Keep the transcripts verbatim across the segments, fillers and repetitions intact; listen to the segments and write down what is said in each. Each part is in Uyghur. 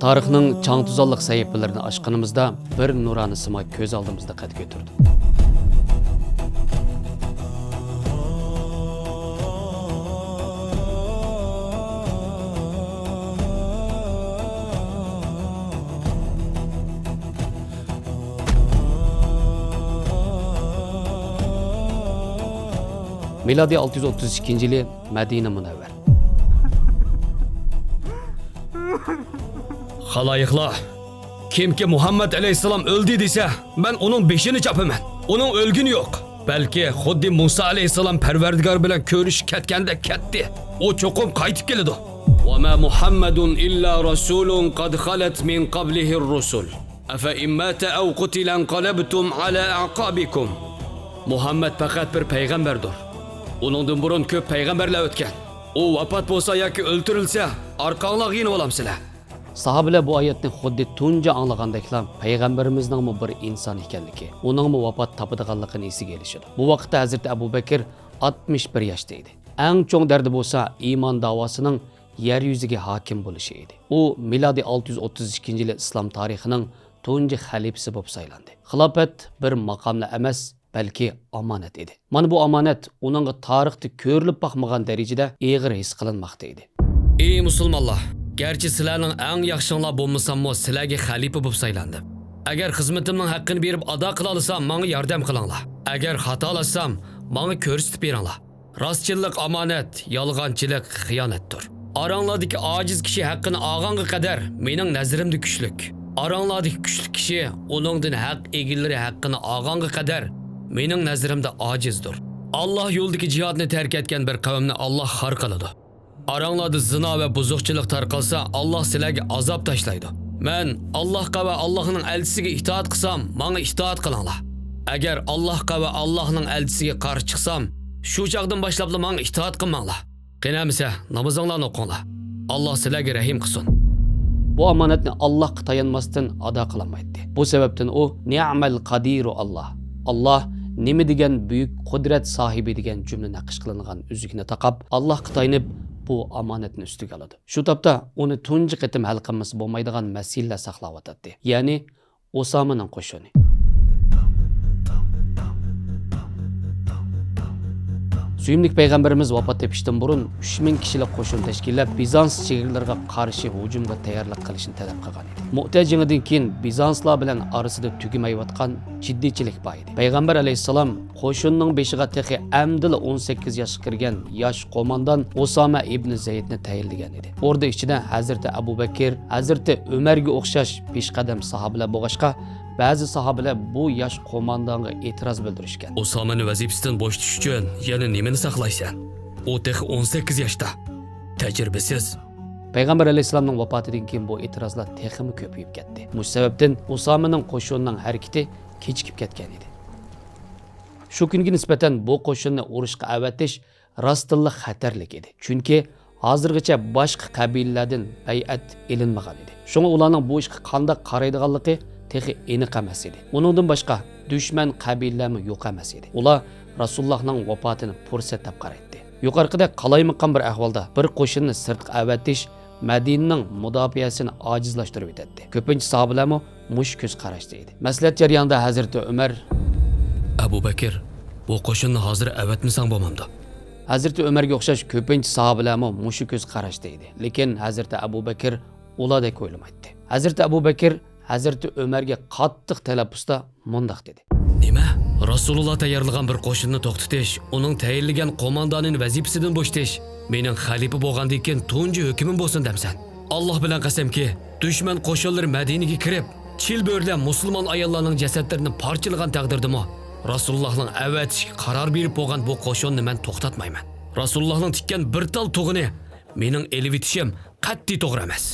تارىخنىڭ چاڭ-توزانلىق سەھىپىلىرىنى ئاچقىنىمىزدا، بىر نۇرانە سىما كۆز ئالدىمىزدا قەد كۆتۈردى. مىلادىي ئالتە يۈز ئوتتۇز ئىككىنچى يىلى مەدىنە مۇنەۋۋەر. خالايىقلار، كىمكى مۇھەممەد ئەلەيھىسسالام ئۆلدى دېسە، مەن ئۇنىڭ بېشىنى چاپىمەن. ئۇنىڭ ئۆلگىنى يوق. بەلكى خۇددى مۇسا ئەلەيھىسسالام پەرۋەردىگار بىلەن كۆرۈشۈپ كەتكەندەك كەتتى. ئۇ چوقۇم قايتىپ كېلىدۇ. وما محمد إلا رسول قد خلت من قبله الرسل أفإن مات أو قتل انقلبتم على أعقابكم. مۇھەممەد پەقەت بىر پەيغەمبەردۇر. ئۇنىڭدىن بۇرۇن كۆپ پەيغەمبەرلەر ئۆتكەن. ئۇ ۋاپات بولسا ياكى ئۆلتۈرۈلسە، ئارقاڭلارغا يېنىۋالامسىلەر؟ ساھابىلەر بۇ ئايەتنى خۇددى تۇنجى ئاڭلىغاندەكلا پەيغەمبىرىمىزنىڭمۇ بىر ئىنسان ئىكەنلىكى، ئۇنىڭمۇ ۋاپات تاپىدىغانلىقىنى ئېسىگە ئېلىشىدۇ. بۇ ۋاقىتتا ھەزرىتى ئەبۇ بەكىر ئاتمىش بىر ياشتا ئىدى. ئەڭ چوڭ دەردى بولسا ئىمان داۋاسىنىڭ يەر يۈزىگە ھاكىم بولۇشى ئىدى. ئۇ مىلادىي ئالتە يۈز ئوتتۇز ئىككىنچى يىلى ئىسلام تارىخىنىڭ تۇنجى خەلىپىسى بولۇپ سايلاندى. خىلاپەت بىر ماقاملا ئەمەس، بەلكى ئامانەت ئىدى. مانا بۇ ئامانەت ئۇنىڭغا تارىختا كۆرۈلۈپ باقمىغان دەرىجىدە ئېغىر ھېس قىلىنماقتا ئىدى. ئى مۇسۇلمانلار! گەرچە سىلەرنىڭ ئەڭ ياخشىڭلار بولمىساممۇ، سىلەرگە خەلىپە بولۇپ سايلاندىم. ئەگەر خىزمىتىمنىڭ ھەققىنى بېرىپ ئادا قىلالىسام، ماڭا ياردەم قىلىڭلار. ئەگەر خاتالاشسام، ماڭا كۆرسىتىپ بېرىڭلار. راستچىللىق ئامانەت، يالغانچىلىق خىيانەتتۇر. ئاراڭلاردىكى ئاجىز كىشى ھەققىنى ئالغانغا قەدەر مېنىڭ نەزىرىمدە كۈچلۈك. ئاراڭلاردىكى كۈچلۈك كىشى ئۇنىڭدىن ھەق ئىگىلىرى ھەققىنى ئالغانغا قەدەر مېنىڭ نەزىرىمدە ئاجىزدۇر. ئاللاھ يولىدىكى جىھادنى تەرك ئەتكەن بىر قەۋمنى ئاللاھ خار قىلىدۇ. ئاراڭلاردا زىنا ۋە بۇزۇقچىلىق تارقالسا، ئاللاھ سىلەرگە ئازاب تاشلايدۇ. مەن ئاللاھقا ۋە ئاللاھنىڭ ئەلچىسىگە ئىتائەت قىلسام، ماڭا ئىتائەت قىلىڭلار. ئەگەر ئاللاھقا ۋە ئاللاھنىڭ ئەلچىسىگە قارشى چىقسام، شۇ چاغدىن باشلاپلا ماڭا ئىتائەت قىلماڭلار. قېنى ئەمىسە، نامىزىڭلارنى ئوقۇڭلار. ئاللاھ سىلەرگە رەھىم قىلسۇن. بۇ ئامانەتنى ئاللاھقا تايانماستىن ئادا قىلالمايتتى. بۇ سەۋەبتىن ئۇ، نىئمەل قەدىرۇ ئاللاھ، ئاللاھ نېمە دېگەن بۈيۈك قۇدرەت ساھىبى دېگەن جۈملە نەقىش قىلىنغان ئۈزۈكنى تاقاپ، ئاللاھقا تايىنىپ، بۇ ئامانەتنى ئۈستىگە ئالىدۇ. شۇ تاپتا ئۇنى تۇنجى قېتىم ھەل قىلمىسا بولمايدىغان مەسىلىلەر ساقلاۋاتاتتى. يەنى ئۇسامىنىڭ قوشۇنى. سۆيۈملۈك پەيغەمبىرىمىز ۋاپات تېپىشتىن بۇرۇن ئۈچ مىڭ كىشىلىك قوشۇن تەشكىللەپ، بىزانس چېگرىلىرىغا قارشى ھۇجۇمغا تەييارلىق قىلىشنى تەلەپ قىلغان ئىدى. مۇئتە جېڭىدىن كېيىن بىزانسلار بىلەن ئارىسىدا تۈگىمەيۋاتقان جىددىيچىلىك بار ئىدى. پەيغەمبەر ئەلەيھىسسالام قوشۇننىڭ بېشىغا تېخى ئەمدىلا ئون سەككىز ياشقا كىرگەن ياش قوماندان ئۇسامە ئىبنى زەيدنى تەيىنلىگەن ئىدى. ئوردا ئىچىدە ھەزرىتى ئەبۇ بەكىر، ھەزرىتى ئۆمەرگە ئوخشاش پېشقەدەم ساھابىلەر بولغاچقا، بەزى ساھابىلەر بۇ ياش قوماندانغا ئېتىراز بىلدۈرۈشكەن. ئۇسامىنى ۋەزىپىسىدىن بوشىتىش ئۈچۈن يەنە نېمىنى ساقلايسەن؟ ئۇ تېخى ئون سەككىز ياشتا. تەجرىبىسىز. پەيغەمبەر ئەلەيھىسسالامنىڭ ۋاپاتىدىن كېيىن بۇ ئېتىرازلار تېخىمۇ كۆپىيىپ كەتتى. مۇشۇ سەۋەبتىن ئۇسامىنىڭ قوشۇنىنىڭ ھەرىكىتى كېچىكىپ كەتكەن ئىدى. شۇ كۈنگە نىسبەتەن بۇ قوشۇننى ئۇرۇشقا ئەۋەتىش راستتىنلا خەتەرلىك ئىدى. چۈنكى ھازىرغىچە باشقا قەبىلىلەردىن بەيئەت ئېلىنمىغان ئىدى. شۇڭا ئۇلارنىڭ بۇ ئىشقا قانداق قارايدىغانلىقى تېخى ئېنىق ئەمەس ئىدى. ئۇنىڭدىن باشقا، دۈشمەن قەبىلىلەرمۇ يوق ئەمەس ئىدى. ئۇلار رەسۇلۇللاھنىڭ ۋاپاتىنى پۇرسەت دەپ قارايتتى. يۇقىرىقىدەك قالايمىقان بىر ئەھۋالدا بىر قوشۇننى سىرتقا ئەۋەتىش مەدىنىنىڭ مۇداپىئەسىنى ئاجىزلاشتۇرۇۋېتەتتى. كۆپىنچە ساھابىلەرمۇ مۇشۇ كۆز قاراشتا ئىدى. مەسلىھەت جەريانىدا ھەزرىتى ئۆمەر، ئەبۇ بەكىر، بۇ قوشۇننى ھازىر ئەۋەتمىسەڭ بولمامدۇ؟ ھەزرىتى ئۆمەرگە ئوخشاش كۆپىنچە ساھابىلەرمۇ مۇشۇ كۆز قاراشتا ئىدى. لېكىن ھەزرىتى ئەبۇ بەكىر ئۇلاردەك ئويلىمايتتى. ھەزرىتى ئەبۇ بەكىر ھەزرىتى ئۆمەرگە قاتتىق تەلەپپۇزدا مۇنداق دېدى. نېمە؟ رەسۇلۇللا تەييارلىغان بىر قوشۇننى توختىتىش، ئۇنىڭ تەيىنلىگەن قوماندانىنى ۋەزىپىسىدىن بوشىتىش مېنىڭ خەلىپە بولغاندىن كېيىن تۇنجى ھۆكمۈم بولسۇن دەمسەن؟ ئاللا بىلەن قەسەمكى، دۈشمەن قوشۇنلىرى مەدىنىگە كىرىپ، چىل بۆرىلەر مۇسۇلمان ئاياللارنىڭ جەسەتلىرىنى پارچىلىغان تەقدىردىمۇ، رەسۇلۇللانىڭ ئەۋەتىشكە قارار بېرىپ بولغان بۇ قوشۇننى مەن توختاتمايمەن. رەسۇلۇللانىڭ تىككەن بىر تال تۇغىنى مېنىڭ ئېلىۋېتىشىم قەتئىي توغرا ئەمەس.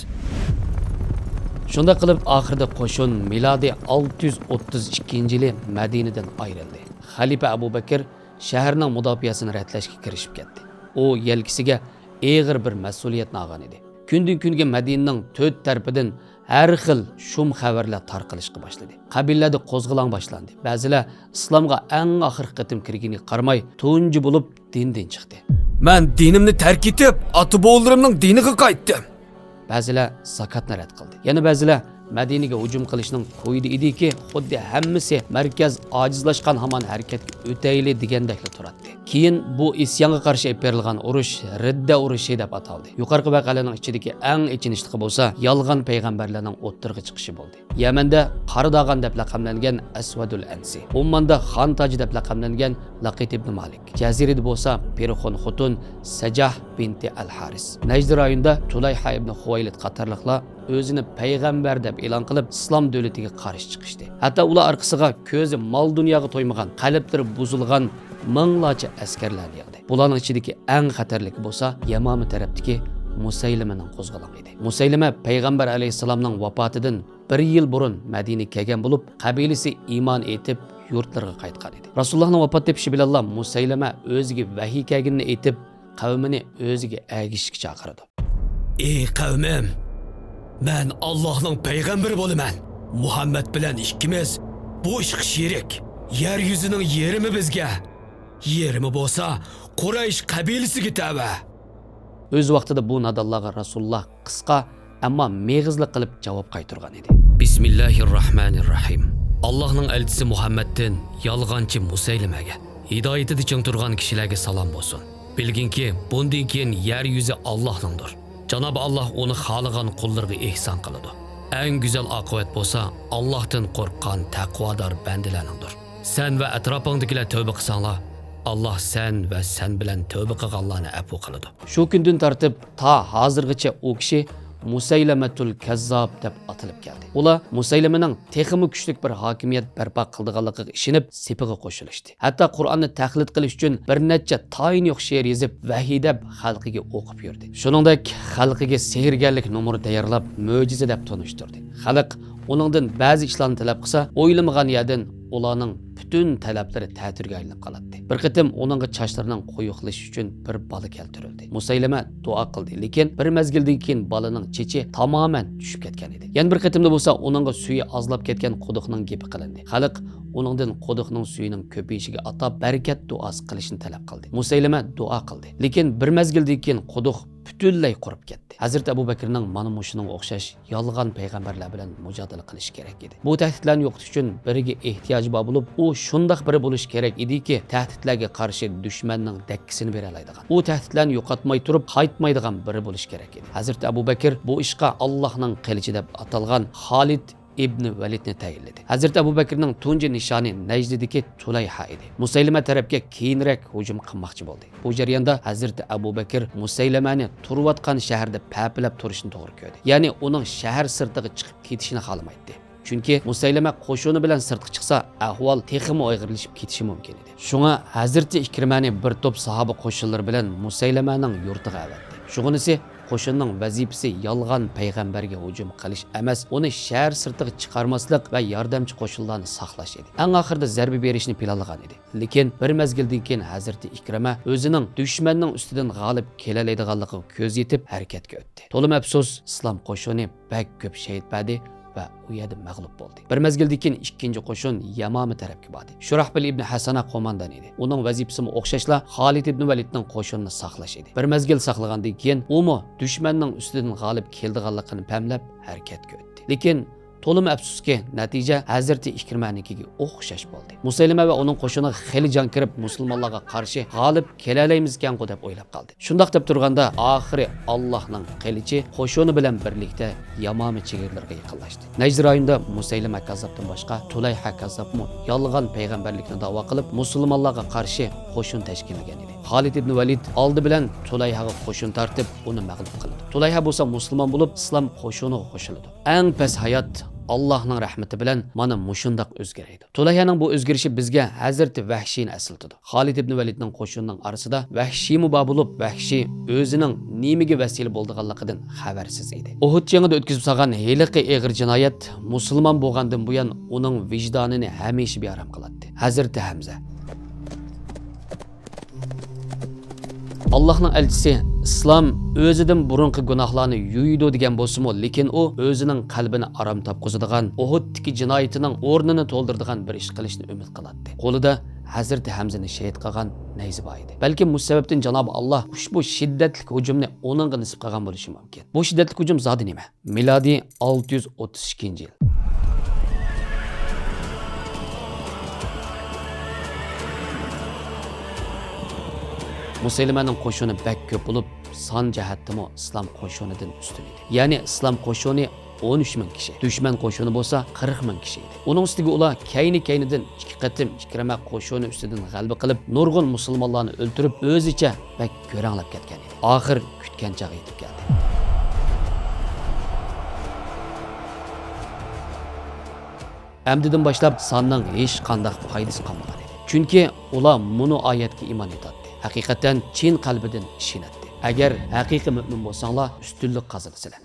شۇنداق قىلىپ، ئاخىرىدا قوشۇن مىلادىي ئالتە يۈز ئوتتۇز ئىككىنچى يىلى مەدىنىدىن ئايرىلدى. خەلىپە ئەبۇ بەكىر شەھەرنىڭ مۇداپىئەسىنى رەتلەشكە كىرىشىپ كەتتى. ئۇ يەلكىسىگە ئېغىر بىر مەسئۇلىيەتنى ئالغان ئىدى. كۈندىن-كۈنگە مەدىنىنىڭ تۆت تەرىپىدىن ھەر خىل شۇم خەۋەرلەر تارقىلىشقا باشلىدى. قەبىلىلەردە قوزغىلاڭ باشلاندى. بەزىلەر ئىسلامغا ئەڭ ئاخىرقى قېتىم كىرگىنىگە قارىماي، تۇنجى بولۇپ دىندىن چىقتى. مەن دىنىمنى تەرك ئېتىپ، ئاتا-بوۋىلىرىمنىڭ دىنىغا قايتتىم. بەزىلەر زاكاتنى رەت قىلدى. يەنە بەزىلەر مەدىنىگە ھۇجۇم قىلىشنىڭ كويىدا ئىدىكى، خۇددى ھەممىسى مەركەز ئاجىزلاشقان ھامان ھەرىكەتكە ئۆتەيلى دېگەندەكلا تۇراتتى. كېيىن بۇ ئىسيانغا قارشى ئېلىپ بېرىلغان ئۇرۇش رىددە ئۇرۇشى دەپ ئاتالدى. يۇقىرىقى ۋەقەلەرنىڭ ئىچىدىكى ئەڭ ئېچىنىشلىقى بولسا يالغان پەيغەمبەرلەرنىڭ ئوتتۇرىغا چىقىشى بولدى. يەمەندە قارا داغان دەپ لەقەملەنگەن ئەسۋەدۇل ئەنسى، ئومماندا خان تاجى دەپ لەقەملەنگەن لەقىت ئىبنى مالىك، جەزىرىدە بولسا پىرخون خوتۇن سەجاھ بىنتى ئەل ھارىس، نەجدى رايونىدا تۇلەيھا ئىبنى خۇۋەيلىد قاتارلىقلار ئۆزىنى پەيغەمبەر دەپ ئېلان قىلىپ، ئىسلام دۆلىتىگە قارشى چىقىشتى. ھەتتا ئۇلار ئارقىسىغا كۆزى مال-دۇنياغا تويمىغان، قەلبلىرى بۇزۇلغان مىڭلارچە ئەسكەرلەرنى يىغدى. بۇلارنىڭ ئىچىدىكى ئەڭ خەتەرلىكى بولسا يەمامە تەرەپتىكى مۇسەيلىمىنىڭ قوزغىلىڭى ئىدى. مۇسەيلىمە پەيغەمبەر ئەلەيھىسسالامنىڭ ۋاپاتىدىن بىر يىل بۇرۇن مەدىنىگە كەلگەن بولۇپ، قەبىلىسى ئىمان ئېيتىپ، يۇرتلىرىغا قايتقان ئىدى. رەسۇلۇللاھنىڭ ۋاپات تېپىشى بىلەنلا مۇسەيلىمە ئۆزىگە ۋەھىي كەلگىنىنى ئېيتىپ، قەۋمىنى ئۆزىگە ئەگىشىشكە چاقىرىدۇ. ئى قەۋمىم! مەن ئاللاھنىڭ پەيغەمبىرى بولىمەن. مۇھەممەد بىلەن ئىككىمىز بۇ ئىشقا شېرىك. يەر يۈزىنىڭ يېرىمى بىزگە، يېرىمى بولسا قۇرەيش قەبىلىسىگە تەۋە. ئۆز ۋاقتىدا بۇ نادانلارغا رەسۇلۇللاھ قىسقا، ئەمما مېغىزلىق قىلىپ جاۋاب قايتۇرغان ئىدى. بىسمىللاھىررەھمانىررەھىم. ئاللاھنىڭ ئەلچىسى مۇھەممەدتىن يالغانچى مۇسەيلىمەگە، ھىدايىتىدە چىڭ تۇرغان كىشىلەرگە سالام بولسۇن. بىلگىنكى، بۇندىن كېيىن يەر يۈزى ئاللاھنىڭدۇر. جانابى ئاللاھ ئۇنى خالىغان قۇللىرىغا ئېھسان قىلىدۇ. ئەڭ گۈزەل ئاقىۋەت بولسا ئاللاھتىن قورققان تەقۋادار بەندىلەرنىڭدۇر. سەن ۋە ئەتراپىڭدىكىلەر تەۋبە قىلساڭلار، ئاللاھ سەن ۋە سەن بىلەن تەۋبە قىلغانلارنى ئەپۇ قىلىدۇ. شۇ كۈندىن تارتىپ تا ھازىرغىچە ئۇ كىشى مۇسەيلەمەتۇل كەززاب دەپ ئاتىلىپ كەلدى. ئۇلار مۇسەيلىمىنىڭ تېخىمۇ كۈچلۈك بىر ھاكىمىيەت بەرپا قىلىدىغانلىقىغا ئىشىنىپ، سېپىغا قوشۇلۇشتى. ھەتتا قۇرئاننى تەقلىد قىلىش ئۈچۈن بىر نەچچە تايىنى يوق شېئىر يېزىپ، ۋەھىي دەپ خەلقىگە ئوقۇپ يۈردى. شۇنىڭدەك خەلقىگە سېھىرگەرلىك نومۇرى تەييارلاپ، مۆجىزە دەپ تونۇشتۇردى. خەلق ئۇنىڭدىن بەزى ئىشلارنى تەلەپ قىلسا، ئويلىمىغان يەردىن ئۇلارنىڭ پۈتۈن تەلەپلىرى تەتۈرگە ئايلىنىپ قالاتتى. بىر قېتىم ئۇنىڭغا چاچلىرىنىڭ قويۇقلىشىشى ئۈچۈن بىر بالا كەلتۈرۈلدى. مۇسەيلىمە دۇئا قىلدى، لېكىن بىر مەزگىلدىن كېيىن بالىنىڭ چېچى تامامەن چۈشۈپ كەتكەن ئىدى. يەنە بىر قېتىمدا بولسا ئۇنىڭغا سۈيى ئازلاپ كەتكەن قۇدۇقنىڭ گېپى قىلىندى. خەلق ئۇنىڭدىن قۇدۇقنىڭ سۈيىنىڭ كۆپىيىشىگە ئاتاپ بەرىكەت دۇئاسى قىلىشنى تەلەپ قىلدى. مۇسەيلىمە دۇئا قىلدى، لېكىن بىر مەزگىلدىن كېيىن قۇدۇق پۈتۈنلەي قۇرۇپ كەتتى. ھەزرىتى ئەبۇ بەكرىنىڭ مانا مۇشۇنىڭغا ئوخشاش يالغان پەيغەمبەرلەر بىلەن مۇجادىلە قىلىشى كېرەك ئىدى. بۇ تەھدىتلەرنى يوقىتىش ئۈچۈن بىرىگە ئېھتىياجى بار بولۇپ، ئۇ شۇنداق بىرى بولۇشى كېرەك ئىدىكى، تەھدىتلەرگە قارشى دۈشمەننىڭ دەككىسىنى بېرەلەيدىغان، ئۇ تەھدىتلەرنى يوقاتماي تۇرۇپ قايتمايدىغان بىرى بولۇشى كېرەك ئىدى. ھەزرىتى ئەبۇ بەكىر بۇ ئىشقا ئاللاھنىڭ قىلىچى دەپ ئاتالغان خالىد ئىبنى ۋەلىدنى تەيىنلىدى. ھەزرىتى ئەبۇ بەكرىنىڭ تۇنجى نىشانى نەجدىدىكى تۇلەيھا ئىدى. مۇسەيلىمە تەرەپكە كېيىنرەك ھۇجۇم قىلماقچى بولدى. بۇ جەرياندا ھەزرىتى ئەبۇ بەكىر مۇسەيلىمەنى تۇرۇۋاتقان شەھەردە پەپىلەپ تۇرۇشىنى توغرا كۆردى. يەنى ئۇنىڭ شەھەر سىرتىغا چىقىپ كېتىشىنى خالىمايتتى. چۈنكى مۇسەيلىمە قوشۇنى بىلەن سىرتقا چىقسا، ئەھۋال تېخىمۇ ئېغىرلىشىپ كېتىشى مۇمكىن ئىدى. شۇڭا ھەزرىتى ئىكرىمەنى بىر توپ ساھابە قوشۇنلىرى بىلەن مۇسەيلىمەنىڭ يۇرتىغا ئەۋەتتى. شۇغىنىسى، قوشۇننىڭ ۋەزىپىسى يالغان پەيغەمبەرگە ھۇجۇم قىلىش ئەمەس، ئۇنى شەھەر سىرتىغا چىقارماسلىق ۋە ياردەمچى قوشۇنلارنى ساقلاش ئىدى. ئەڭ ئاخىرىدا زەربە بېرىشنى پىلانلىغان ئىدى. لېكىن بىر مەزگىلدىن كېيىن ھەزرىتى ئىكرىمە ئۆزىنىڭ دۈشمەننىڭ ئۈستىدىن غالىب كېلەلەيدىغانلىقىغا كۆز يېتىپ، ھەرىكەتكە ئۆتتى. تولىمۇ ئەپسۇس، ئىسلام قوشۇنى بەك كۆپ شېھىت بەردى ۋە ئۇ يەردە مەغلۇپ بولدى. بىر مەزگىلدىن كېيىن ئىككىنچى قوشۇن يامامە تەرەپكە باردى. شۇراھبىل ئىبنى ھەسەنە قوماندان ئىدى. ئۇنىڭ ۋەزىپىسىمۇ ئوخشاشلا خالىد ئىبنى ۋەلىدنىڭ قوشۇنىنى ساقلاش ئىدى. بىر مەزگىل ساقلىغاندىن كېيىن ئۇمۇ دۈشمەننىڭ ئۈستىدىن غالىب كېلىدىغانلىقىنى پەملەپ ھەرىكەتكە ئۆتتى. لېكىن تولىمۇ ئەپسۇسكى، نەتىجە ھەزرىتى ئىكرىمەنىڭكىگە ئوخشاش بولدى. مۇسەيلىمە ۋە ئۇنىڭ قوشۇنىغا خېلى جان كىرىپ، مۇسۇلمانلارغا قارشى غالىب كېلەلەيمىزكەنغۇ دەپ ئويلاپ قالدى. شۇنداق دەپ تۇرغاندا، ئاخىرى ئاللاھنىڭ قىلىچى قوشۇنى بىلەن بىرلىكتە يامامە چېگرىلىرىغا يېقىنلاشتى. نەجد رايونىدا مۇسەيلىمە كاززاپتىن باشقا تۇلەيھا كاززاپمۇ يالغان پەيغەمبەرلىكنى داۋا قىلىپ، مۇسۇلمانلارغا قارشى قوشۇن تەشكىللىگەن ئىدى. خالىد ئىبنى ۋەلىد ئالدى بىلەن تۇلەيھاغا قوشۇن تارتىپ، ئۇنى مەغلۇپ قىلىدۇ. تۇلەيھا بولسا مۇسۇلمان بولۇپ، ئىسلام قوشۇنىغا قوشۇلىدۇ. ئەڭ پەس ھايات ئاللاھنىڭ رەھمىتى بىلەن مانا مۇشۇنداق ئۆزگىرىدۇ. تۇلەيھانىڭ بۇ ئۆزگىرىشى بىزگە ھەزرىتى ۋەھشىينى ئەسلىتىدۇ. خالىد ئىبنى ۋەلىدنىڭ قوشۇنىنىڭ ئارىسىدا ۋەھشىيمۇ بار بولۇپ، ۋەھشىي ئۆزىنىڭ نېمىگە ۋەسىلە بولىدىغانلىقىدىن خەۋەرسىز ئىدى. ئۇھۇد جېڭىدا ئۆتكۈزۈپ سالغان ھېلىقى ئېغىر جىنايەت مۇسۇلمان بولغاندىن بۇيان ئۇنىڭ ۋىجدانىنى ھەمىشە بىئارام قىلاتتى. ھەزرىتى ھەمزە. ئاللاھنىڭ ئەلچىسى، ئىسلام ئۆزىدىن بۇرۇنقى گۇناھلارنى يۇيىدۇ دېگەن بولسىمۇ، لېكىن ئۇ ئۆزىنىڭ قەلبىنى ئارام تاپقۇزىدىغان، ئۇھۇدتىكى جىنايىتىنىڭ ئورنىنى تولدۇرىدىغان بىر ئىش قىلىشنى ئۈمىد قىلاتتى. قولىدا ھەزرىتى ھەمزىنى شېھىت قىلغان نەيزە بار ئىدى. بەلكىم مۇشۇ سەۋەبتىن جانابى ئاللا ئۇشبۇ شىددەتلىك ھۇجۇمنى ئۇنىڭغا نېسىپ قىلغان بولۇشى مۇمكىن. بۇ شىددەتلىك ھۇجۇم زادى نېمە؟ مىلادىي ئالتە يۈز ئوتتۇز ئىككىنچى يىل. مۇسەيلىمەنىڭ قوشۇنى بەك كۆپ بولۇپ، سان جەھەتتىمۇ ئىسلام قوشۇنىدىن ئۈستۈن ئىدى. يەنى ئىسلام قوشۇنى ئون ئۈچ مىڭ كىشى، دۈشمەن قوشۇنى بولسا قىرىق مىڭ كىشى ئىدى. ئۇنىڭ ئۈستىگە ئۇلار كەينى-كەينىدىن ئىككى قېتىم ئىكرىمە قوشۇنى ئۈستىدىن غەلىبە قىلىپ، نۇرغۇن مۇسۇلمانلارنى ئۆلتۈرۈپ، ئۆزىچە بەك كۆرەڭلەپ كەتكەن ئىدى. ئاخىر كۈتكەن چاغ يېتىپ كەلدى. ئەمدىدىن باشلاپ ساننىڭ ھېچقانداق پايدىسى قالمىغان ئىدى. چۈنكى ئۇلار مۇنۇ ئايەتكە ئىمان ئېيتاتتى. ھەقىقەتەن چىن قەلبىدىن ئىشىنەتتى. ئەگەر ھەقىقىي مۆمىن بولساڭلار، ئۈستۈنلۈك قازىنىسىلەر.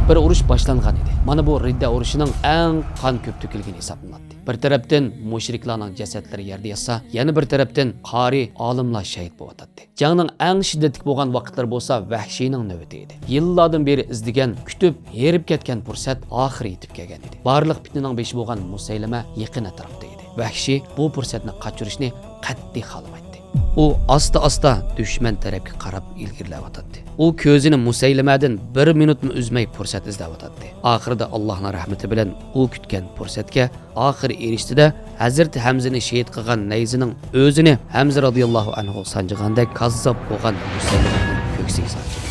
بىر ئۇرۇش باشلانغان ئىدى. مانا بۇ رىددە ئۇرۇشىنىڭ ئەڭ قان كۆپ تۆكۈلگىنى ھېسابلىناتتى. بىر تەرەپتىن مۇشرىكلارنىڭ جەسەتلىرى يەردە ياتسا، يەنە بىر تەرەپتىن قارىي ئالىملار شەھىت بولۇۋاتاتتى. جەڭنىڭ ئەڭ شىددەتلىك بولغان ۋاقىتلىرى بولسا ۋەھشىينىڭ نۆۋىتى ئىدى. يىللاردىن بېرى ئىزدىگەن، كۈتۈپ، ھېرىپ كەتكەن پۇرسەت ئاخىرى يېتىپ كەلگەن ئىدى. بارلىق پىتنىنىڭ بېشى بولغان مۇسەيلىمە يېقىن ئەتراپتا ئىدى. ۋەھشىي بۇ پۇرسەتنى قاچۇرۇشنى قەتئىي خالىمايتتى. ئۇ ئاستا-ئاستا دۈشمەن تەرەپكە قاراپ ئىلگىرىلەۋاتاتتى. ئۇ كۆزىنى مۇسەيلىمەدىن بىر مىنۇتمۇ ئۈزمەي پۇرسەت ئىزدەۋاتاتتى. ئاخىرىدا ئاللاھنىڭ رەھمىتى بىلەن ئۇ كۈتكەن پۇرسەتكە ئاخىرى ئېرىشتى-دە، ھەزرىتى ھەمزىنى شېھىت قىلغان نەيزىنىڭ ئۆزىنى ھەمزە رازىياللاھۇ ئەنھۇ سانجىغاندەك كاززاپ بولغان مۇسەيلىمەنىڭ كۆكسىگە سانجىدى.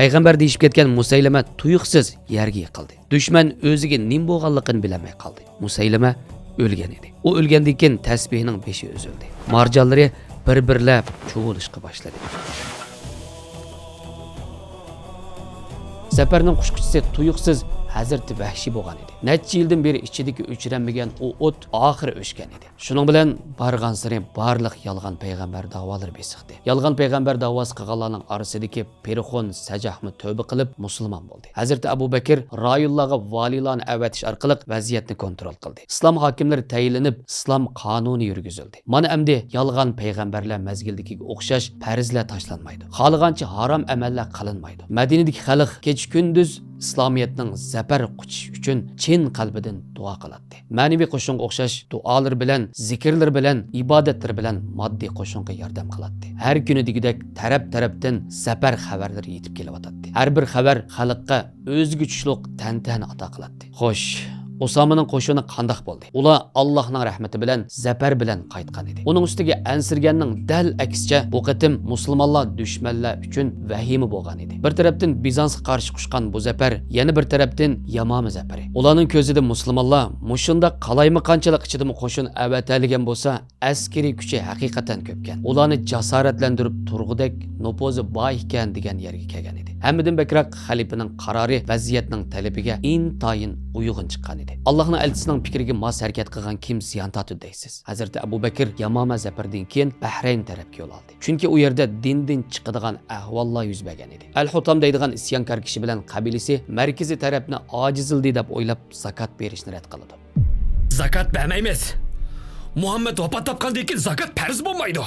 پەيغەمبەر دېيىشىپ كەتكەن مۇسەيلىمە تۇيۇقسىز يەرگە يىقىلدى. دۈشمەن ئۆزىگە نېمە بولغانلىقىنى بىلەلمەي قالدى. مۇسەيلىمە ئۆلگەن ئىدى. ئۇ ئۆلگەندىن كېيىن تەسبىھىنىڭ بېشى ئۈزۈلدى. مارجانلىرى بىر-بىرلەپ چۇۋۇلۇشقا باشلىدى. زەپەرنىڭ قۇچقۇچىسى تۇيۇقسىز ھەزرىتى ۋەھشىي بولغان ئىدى. نەچچە يىلدىن بېرى ئىچىدىكى ئۆچۈرەلمىگەن ئۇ ئوت ئاخىرى ئۆچكەن ئىدى. شۇنىڭ بىلەن بارغانسېرى بارلىق يالغان پەيغەمبەر داۋالىرى بېسىقتى. يالغان پەيغەمبەر داۋاسى قىلغانلارنىڭ ئارىسىدىكى پىرخون سەجاھمۇ تۆبە قىلىپ مۇسۇلمان بولدى. ھەزرىتى ئەبۇ بەكىر رايونلارغا ۋالىيلارنى ئەۋەتىش ئارقىلىق ۋەزىيەتنى كونترول قىلدى. ئىسلام ھاكىملىرى تەيىنلىنىپ، ئىسلام قانۇنى يۈرگۈزۈلدى. مانا ئەمدى يالغان پەيغەمبەرلەر مەزگىلىدىكىگە ئوخشاش پەرزلەر تاشلانمايدۇ. خالىغانچە ھارام ئەمەللەر قىلىنمايدۇ. مەدىنىدىكى خەلق كېچە-كۈندۈز ئىسلامىيەتنىڭ زەپەر قۇچۇشى ئۈچۈن چىن قەلبىدىن دۇئا قىلاتتى. مەنىۋى قوشۇنغا ئوخشاش دۇئالىرى بىلەن، زىكىرلىرى بىلەن، ئىبادەتلىرى بىلەن ماددىي قوشۇنغا ياردەم قىلاتتى. ھەر كۈنى دېگۈدەك تەرەپ-تەرەپتىن زەپەر خەۋەرلىرى يېتىپ كېلىۋاتاتتى. ھەر بىر خەۋەر خەلققە ئۆزگىچە تۇشلۇق تەنتەنە ئاتا قىلاتتى. خوش، ئۇسامىنىڭ قوشۇنى قانداق بولدى؟ ئۇلار ئاللاھنىڭ رەھمىتى بىلەن، زەپەر بىلەن قايتقان ئىدى. ئۇنىڭ ئۈستىگە ئەنسىرىگەننىڭ دەل ئەكسىچە، بۇ قېتىم مۇسۇلمانلار دۈشمەنلەر ئۈچۈن ۋەھىمە بولغان ئىدى. بىر تەرەپتىن بىزانسقا قارشى قۇچقان بۇ زەپەر، يەنە بىر تەرەپتىن يامامە زەپىرى. ئۇلارنىڭ كۆزىدە مۇسۇلمانلار مۇشۇنداق قالايمىقانچىلىق ئىچىدىمۇ قوشۇن ئەۋەتەلىگەن بولسا، ئەسكىرىي كۈچى ھەقىقەتەن كۆپكەن، ئۇلارنى جاسارەتلەندۈرۈپ تۇرغۇدەك نوپۇزى بار ئىكەن دېگەن يەرگە كەلگەن ئىدى. ھەممىدىن بەكرەك خەلىپىنىڭ قارارى ۋەزىيەتنىڭ تەلىپىگە ئىنتايىن ئۇيغۇن چىققان ئىدى. ئاللاھنىڭ ئەلچىسىنىڭ پىكرىگە ماس ھەرىكەت قىلغان كىم زىيان تارتىدۇ دەيسىز؟ ھەزرىتى ئەبۇ بەكىر يامامە زەپىرىدىن كېيىن بەھرەين تەرەپكە يول ئالدى. چۈنكى ئۇ يەردە دىندىن چىقىدىغان ئەھۋاللار يۈز بەرگەن ئىدى. ئەل-ھۇتام دەيدىغان ئىسيانكار كىشى بىلەن قەبىلىسى مەركىزىي تەرەپنى ئاجىزلىدى دەپ ئويلاپ، زاكات بېرىشنى رەت قىلىدۇ. زاكات بەرمەيمىز. مۇھەممەد ۋاپات تاپقاندىن كېيىن زاكات پەرز بولمايدۇ.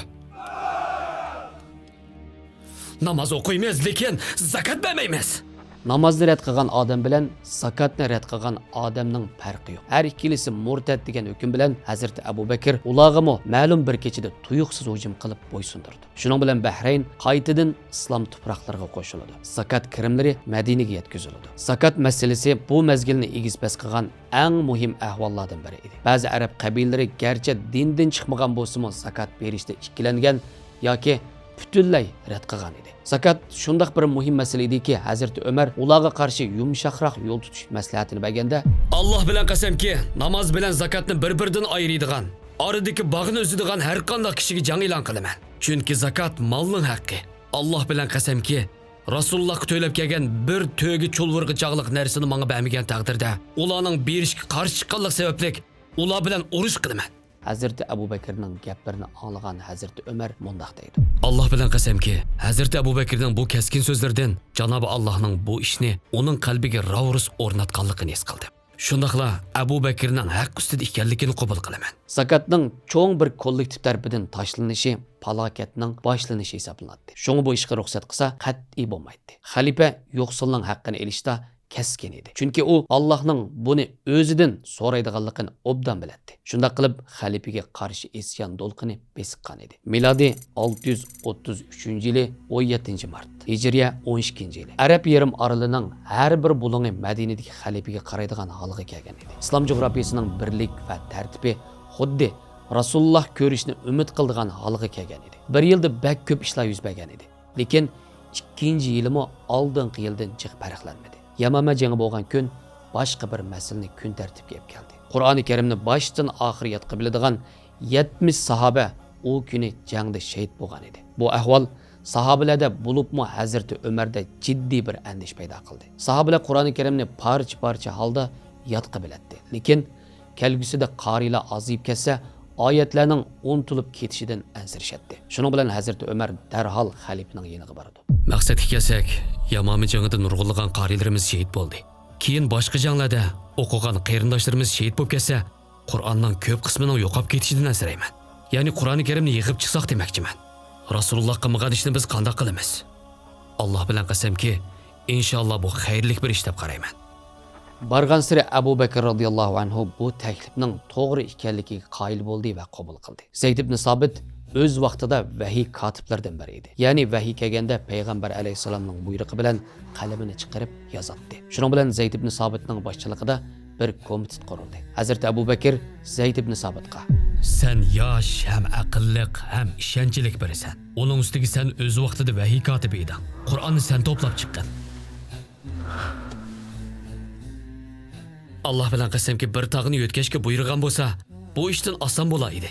ناماز ئوقۇيمىز، لېكىن زاكات بەرمەيمىز. نامازنى رەت قىلغان ئادەم بىلەن زاكاتنى رەت قىلغان ئادەمنىڭ پەرقى يوق. ھەر ئىككىلىسى مۇرتەت دېگەن ھۆكۈم بىلەن ھەزرىتى ئەبۇ بەكىر ئۇلارغىمۇ مەلۇم بىر كېچىدە تۇيۇقسىز ھۇجۇم قىلىپ بويسۇندۇرىدۇ. شۇنىڭ بىلەن بەھرەين قايتىدىن ئىسلام تۇپراقلىرىغا قوشۇلىدۇ. زاكات كىرىملىرى مەدىنىگە يەتكۈزۈلىدۇ. زاكات مەسىلىسى بۇ مەزگىلنى ئېگىز-پەس قىلغان ئەڭ مۇھىم ئەھۋاللاردىن بىرى ئىدى. بەزى ئەرەب قەبىلىلىرى گەرچە دىندىن چىقمىغان بولسىمۇ، زاكات بېرىشتە ئىككىلەنگەن ياكى پۈتۈنلەي رەت قىلغان ئىدى. زاكات شۇنداق بىر مۇھىم مەسىلە ئىدىكى، ھەزرىتى ئۆمەر ئۇلارغا قارشى يۇمشاقراق يول تۇتۇش مەسلىھەتىنى بەرگەندە، ئاللاھ بىلەن قەسەمكى، ناماز بىلەن زاكاتنى بىر-بىرىدىن ئايرىيدىغان، ئارىدىكى باغنى ئۈزىدىغان ھەر قانداق كىشىگە جەڭ ئېلان قىلىمەن. چۈنكى زاكات مالنىڭ ھەققى. ئاللاھ بىلەن قەسەمكى، رەسۇلۇللاھقا تۆلەپ كەلگەن بىر تۆگە چۇلۋۇرغا چاغلىق نەرسىنى ماڭا بەرمىگەن تەقدىردە، ئۇلارنىڭ بېرىشكە قارشى چىققانلىقى سەۋەبلىك ئۇلار بىلەن ئۇرۇش قىلىمەن. ھەزرىتى ئەبۇ بەكرىنىڭ گەپلىرىنى ئاڭلىغان ھەزرىتى ئۆمەر مۇنداق دەيدۇ. ئاللاھ بىلەن قەسەمكى، ھەزرىتى ئەبۇ بەكرىنىڭ بۇ كەسكىن سۆزلىرىدىن جانابى ئاللاھنىڭ بۇ ئىشنى ئۇنىڭ قەلبىگە راۋۇرۇس ئورناتقانلىقىنى ھېس قىلدىم. شۇنداقلا ئەبۇ بەكرىنىڭ ھەق ئۈستىدە ئىكەنلىكىنى قوبۇل قىلىمەن. زاكاتنىڭ چوڭ بىر كوللېكتىپ تەرىپىدىن تاشلىنىشى پالاكەتنىڭ باشلىنىشى ھېسابلىناتتى. شۇڭا بۇ ئىشقا رۇخسەت قىلسا قەتئىي بولمايتتى. خەلىپە يوقسۇلنىڭ ھەققىنى ئېلىشتا كەسكىن ئىدى. چۈنكى ئۇ ئاللاھنىڭ بۇنى ئۆزىدىن سورايدىغانلىقىنى ئوبدان بىلەتتى. شۇنداق قىلىپ، خەلىپىگە قارشى ئىسيان دولقۇنى بېسىققان ئىدى. مىلادىي ئالتە يۈز ئوتتۇز ئۈچىنچى يىلى ئون يەتتىنچى مارت، ھىجرىيە ئون ئىككىنچى يىلى، ئەرەب يېرىم ئارىلىنىڭ ھەر بىر بۇلۇڭى مەدىنىدىكى خەلىپىگە قارايدىغان ھالغا كەلگەن ئىدى. ئىسلام جۇغراپىيىسىنىڭ بىرلىك ۋە تەرتىپى خۇددى رەسۇلۇللاھ كۆرۈشنى ئۈمىد قىلىدىغان ھالغا كەلگەن ئىدى. بىر يىلدا بەك كۆپ ئىشلار يۈز بەرگەن ئىدى. لېكىن ئىككىنچى يىلىمۇ ئالدىنقى يىلدىن جىق پەرقلەنمىدى. يامامە جېڭى بولغان كۈن باشقا بىر مەسىلىنى كۈن تەرتىپكە ئېلىپ كەلدى. قۇرئانى كەرىمنى باشتىن ئاخىر يادقا بىلىدىغان يەتمىش ساھابە ئۇ كۈنى جەڭدە شېھىت بولغان ئىدى. بۇ ئەھۋال ساھابىلەردە، بولۇپمۇ ھەزرىتى ئۆمەردە جىددىي بىر ئەندىشە پەيدا قىلدى. ساھابىلەر قۇرئانى كەرىمنى پارچە-پارچە ھالدا يادقا بىلەتتى. لېكىن كەلگۈسىدە قارىيلار ئازىيىپ كەتسە، ئايەتلەرنىڭ ئۇنتۇلۇپ كېتىشىدىن ئەنسىرىشەتتى. شۇنىڭ بىلەن ھەزرىتى ئۆمەر دەرھال خەلىپىنىڭ يېنىغا بارىدۇ. مەقسەتكە كەلسەك، يامامە جېڭىدا نۇرغۇنلىغان قارىيلىرىمىز شېھىت بولدى. كېيىن باشقا جەڭلەردە ئوقۇغان قېرىنداشلىرىمىز شېھىت بولۇپ كەتسە، قۇرئاننىڭ كۆپ قىسمىنىڭ يوقاپ كېتىشىدىن ئەنسىرەيمەن. يەنى قۇرئانى كەرىمنى يىغىپ چىقساق دېمەكچىمەن. رەسۇلۇللاھ قىلمىغان ئىشنى بىز قانداق قىلىمىز؟ ئاللاھ بىلەن قەسەمكى، ئىنشائاللاھ بۇ خەيرلىك بىر ئىش دەپ قارايمەن. بارغانسېرى ئەبۇ بەكىر رازىياللاھۇ ئەنھۇ بۇ تەكلىپنىڭ توغرا ئىكەنلىكىگە قايىل بولدى ۋە قوبۇل قىلدى. زەيد ئىبن سابىت ئۆز ۋاقتىدا ۋەھىي كاتىپلىرىدىن بىرى ئىدى. يەنى ۋەھىي كەلگەندە پەيغەمبەر ئەلەيھىسسالامنىڭ بۇيرۇقى بىلەن قەلىمىنى چىقىرىپ يازاتتى. شۇنىڭ بىلەن زەيد ئىبن سابىتنىڭ باشچىلىقىدا بىر كومىتېت قۇرۇلدى. ھەزرىتى ئەبۇ بەكىر زەيد ئىبن سابىتقا، سەن ياش ھەم ئەقىللىق ھەم ئىشەنچلىك بىرىسەن. ئۇنىڭ ئۈستىگە سەن ئۆز ۋاقتىدا ۋەھىي كاتىپى ئىدىڭ. قۇرئاننى سەن توپلاپ چىققىن. ئاللاھ بىلەن قەسەمكى، بىر تاغنى يۆتكەشكە بۇيرۇغان بولسا، بۇ ئىشتىن ئاسان بولا ئىدى.